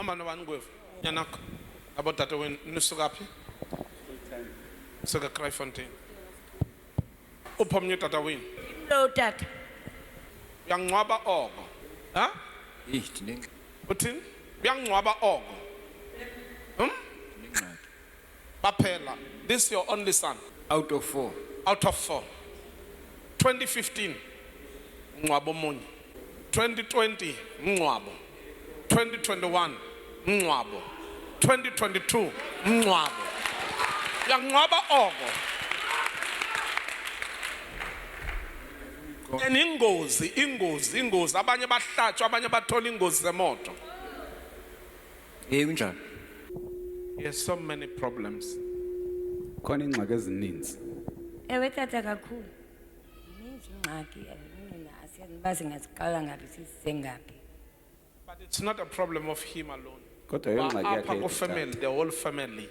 Hamba nobani ngwevu? Nyanakho. Abodade wenu nisuka phi? Suka Kraaifontein. Uphi omnye utata wenu? Lo tata. Uyangcwaba oko. Ha? Eyi ndinengxaki. Uthini? Uyangcwaba oko. Ndinengxaki. Baphela. This your only son. Out of four. Out of four. 2015 ungcwabo omunye. 2020 umngcwabo. 2021 umngcwabo. 2022 umngcwabo. Uyangcwaba oko. And ingozi, ingozi, ingozi. Abanye bahlatshwa, abanye bathola ingozi zemoto. Hey kunjani? He has so many problems. Khona ingxaki ezininzi. Ewe tata kakhulu. Zininzi ingxaki mina asiyazi uba singaziqala ngaphi sisise ngaphi. But it's not a problem of him alone. Kodwa ayongxaki yakhe Apha yedwa ku-family, tata. the whole family,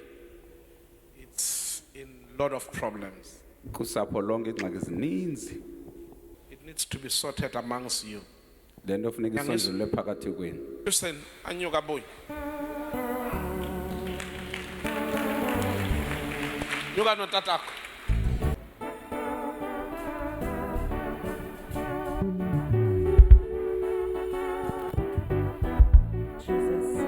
it's in lot of problems. Kusapho lonke ingxaki zininzi. It needs to be sorted amongst you. Le nto funeka Yangizwa. isonjululwe phakathi kwenu. Listen, anyuka boy. Nyuka notatakho. Jesus.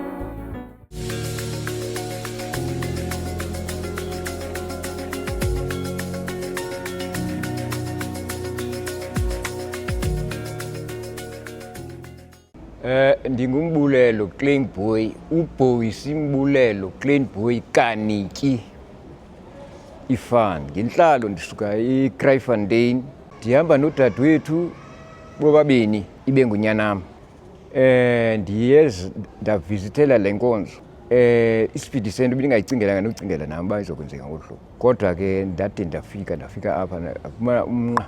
NdinguMbulelo Klein Boy, uBoy Simbulelo Klein Boy Kaniki Ifan. Ngentlalo ndisuka eKraaifontein. Ndihamba nodadewethu bobabini ibe ngunyanam. Ndiye ndavizithela le nkonzo. Isipidi sento bendingayicingelanga nokucingela nam uba izokwenzeka ngolu hlobo. Kodwa ke ndade ndafika, ndafika apha ndafumana umnqa.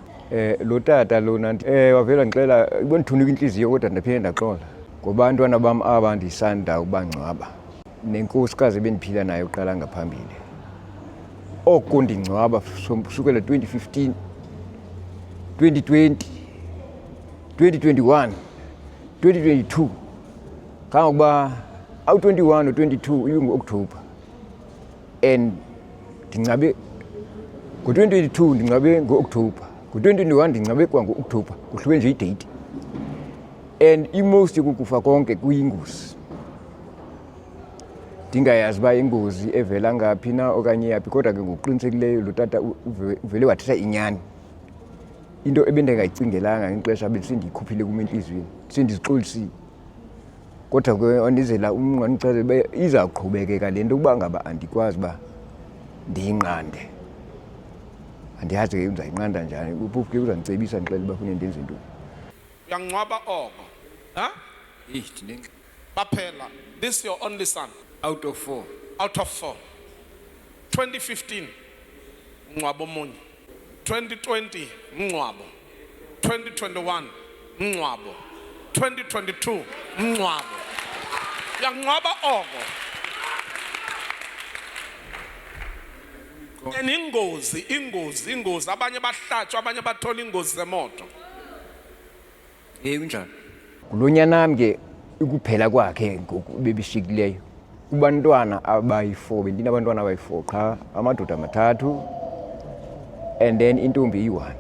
Lo tata lona wavela ndixela, ibondithunuka intliziyo kodwa ndaphinde ndaxola. Ngoba abantwana bam aba ndisanda ubangcwaba nenkosikazi ebendiphila nayo kuqala ngaphambili. Oko ndingcwaba kusukela 2015, 2020, 2021, 2022. Kangangokuba awu-21 no-22 ibingu-Okthobha. And ndingcabe ngo-2022, ndingcabe ngo-Okthobha. Ngo-2021 ndingcabe kwango-Okthobha, kuhluke nje idate. And i-most yokukufa konke kuyingozi. Ndingayazi uba ingozi evela ngaphi na okanye yaphi, kodwa ke ngokuqinisekileyo lo tata uvele wathetha inyani. Into ebendingayicingelanga ngexesha besendiyikhuphile kum entliziyweni, sendizixolisile. Kodwa ke wandizela umnqa wandichazela uba izawuqhubekeka le nto ukuba ngaba andikwazi uba ndiyinqande. Andiyazi ke ndizayinqanda njani, phofu ke uzandicebisa ndixele uba funeka ndenze ntoni. Uyangcwaba oko. Ha? Eyi ndinengxaki. Baphela. This your only son. Out of four. Out of four. 2015 ungcwabo omunye. 2020 umngcwabo. 2021 umngcwabo. 2022 umngcwabo. Uyangcwaba oko. And ingozi, ingozi, ingozi. Abanye bahlatshwa, abanye bathola ingozi zemoto. Hey kunjani? Ngulo nyanam ke ukuphela kwakhe ngoku bebishikileyo. Kubantwana abayi-4, bendinabantwana abayi-4 qha, amadoda amathathu and then intombi iyi-1.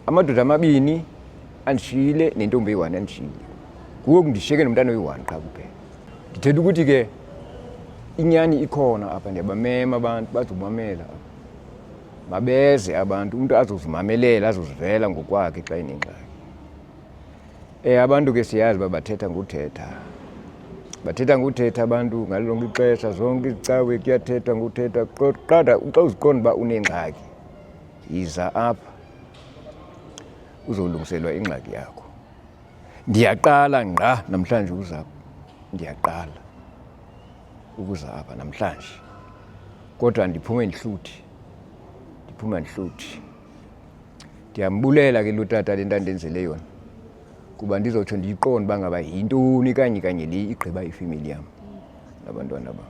Amadoda amabini andishiyile nentombi eyi-1 andishiyile. Ngoku ndishiyeke nomntana oyi-1 qha kuphela. Ndithetha ukuthi ke inyani ikhona apha, ndiyabamema abantu bazomamela apha. Mabeze abantu, umntu azozimamelela, azozivela ngokwakhe xa enengxaki. Abantu ke siyazi uba bathetha ngothetha. Bathetha ngothetha abantu ngalo lonke ixesha, zonke izicawe kuyathethwa ngothetha. Qada xa uziqonda uba unengxaki, yiza apha uzolungiselwa ingxaki yakho. Ndiyaqala ngqa namhlanje ukuza, ndiyaqala ukuza apha namhlanje. Kodwa ndiphume ndihluthi, ndiphuma ndihluthi. Ndiyambulela ke lo tata le nto andenzele yona, kuba ndizotsho ndiyiqonde uba ngaba yintoni kanye kanye le igqiba ifemeli yam nabantwana bam.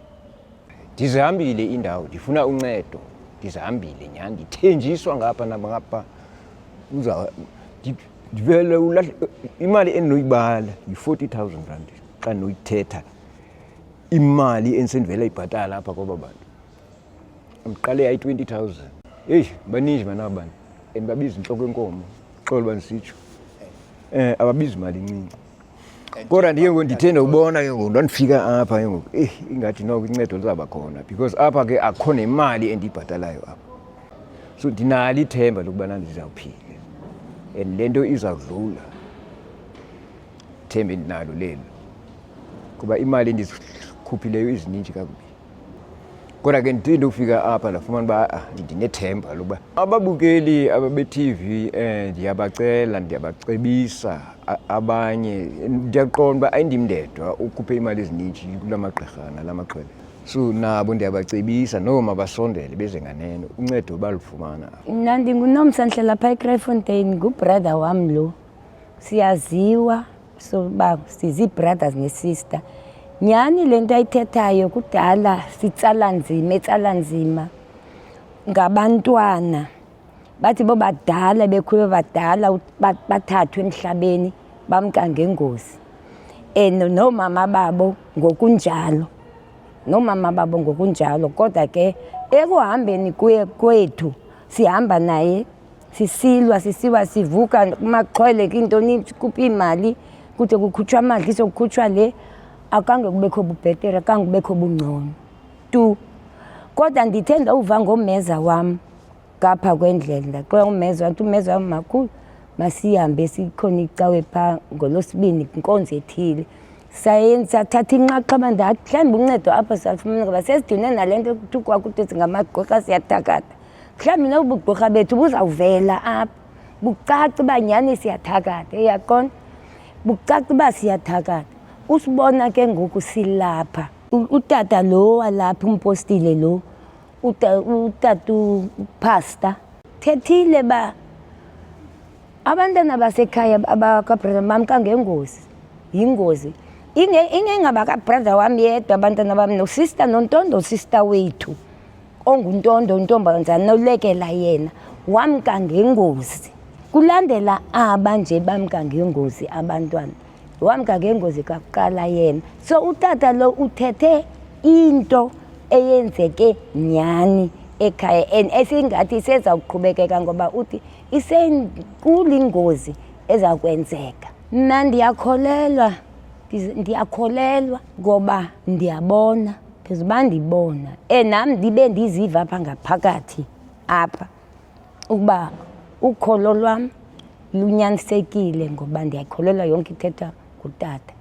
Ndizihambile iindawo, ndifuna uncedo, ndizihambile nyhani, ndithenjiswa ngapha nangapha. Ndivele ulahle imali endinoyibala yi-40 000 rand xa ndinoyithetha, imali endisendivela ibhatala apha kwaba bantu. Ndiqale yayi-20 000. Heyi, baninji mana aba bantu and babiza intloko enkomo, xolo uba ndisitsho, ababizi mali incinci. Kodwa ndiye ngoku ndithe ndobona ke ngoku, ndandifika apha ke ngoku, eyi, ingathi noko incedo lizawuba khona, because apha ke akukho nemali endiyibhatalayo apha. So ndinalo ithemba lokubana ndizawuphila and le nto izawudlula. Themba endinalo lelo, kuba imali endizikhuphileyo izininji kakubi. Kodwa ke ndithe ndofika apha ndafumana uba ndinethemba lokuba ababukeli ababe-TV, ndiyabacela, ndiyabacebisa abanye. Ndiyaqonda uba ayindim ndedwa ukhuphe imali ezininji kula magqirha nala maxhwele, so nabo ndiyabacebisa noko mabasondele beze nganeno, uncedo balufumana apha. Mna ndinguNomsa, ndihlala phaa eKraaifontein. Ngubrother wam lo, siyaziwa, so uba sizii-brothers nesister. Nyhani le nto ayithethayo, kudala sitsala nzima, etsala nzima ngabantwana. Bathi bobadala, bekhule badala, bathathwe emhlabeni, bamka ngengozi, and noomama babo ngokunjalo, noomama babo ngokunjalo. Kodwa ke ekuhambeni kuye kwethu sihamba naye, sisilwa, sisiwa, sivuka kumaxhwele, kwiintoni, sikhupha iimali, kude kukhutshwa amadliso, kukhutshwa le, akange kubekho bubhetere, akange kubekho bungcono tu. Kodwa ndithe ndawuva ngomeza wam ngapha kwendlela, ndaxela umeza wathi, umeza wam, makhulu, masihambe, sikhona icawe phaa ngolosibini, inkonzo ethile. Sathatha inxaxheba, ndathi mhlawumbi uncedo apho salufumana, ngoba sesidune nale nto kuthukwa kuthi singamagqirha, siyathakatha. Mhlawumbi nobu bugqirha bethu buzawuvela apha, bucace uba nyhani siyathakatha. Uyaqonda, bucace uba siyathakatha. Usibona ke ngoku silapha, utata lo walapha, umpostile lo, utata upastor thethile ba abantwana basekhaya abakabrother bamka ngengozi, yingozi. Ingengabakabrother wam yedwa abantwana bam, nosister nontondo, sister wethu onguntondo, intombazana olekela yena, wamka ngengozi. Kulandela aba nje bamka ngengozi abantwana, wamka ngengozi kakuqala yena. So utata lo uthethe into eyenzeke nyhani ekhaya and esingathi isezawuqhubekeka, ngoba uthi isenkulu ingozi eza kwenzeka. Mna ndiyakholelwa, ndiyakholelwa ngoba ndiyabona, phezu uba ndibona nam ndibe ndiziva apha ngaphakathi apha ukuba ukholo lwam lunyanisekile, ngoba ndiyakholelwa yonke ithethwa ngutata.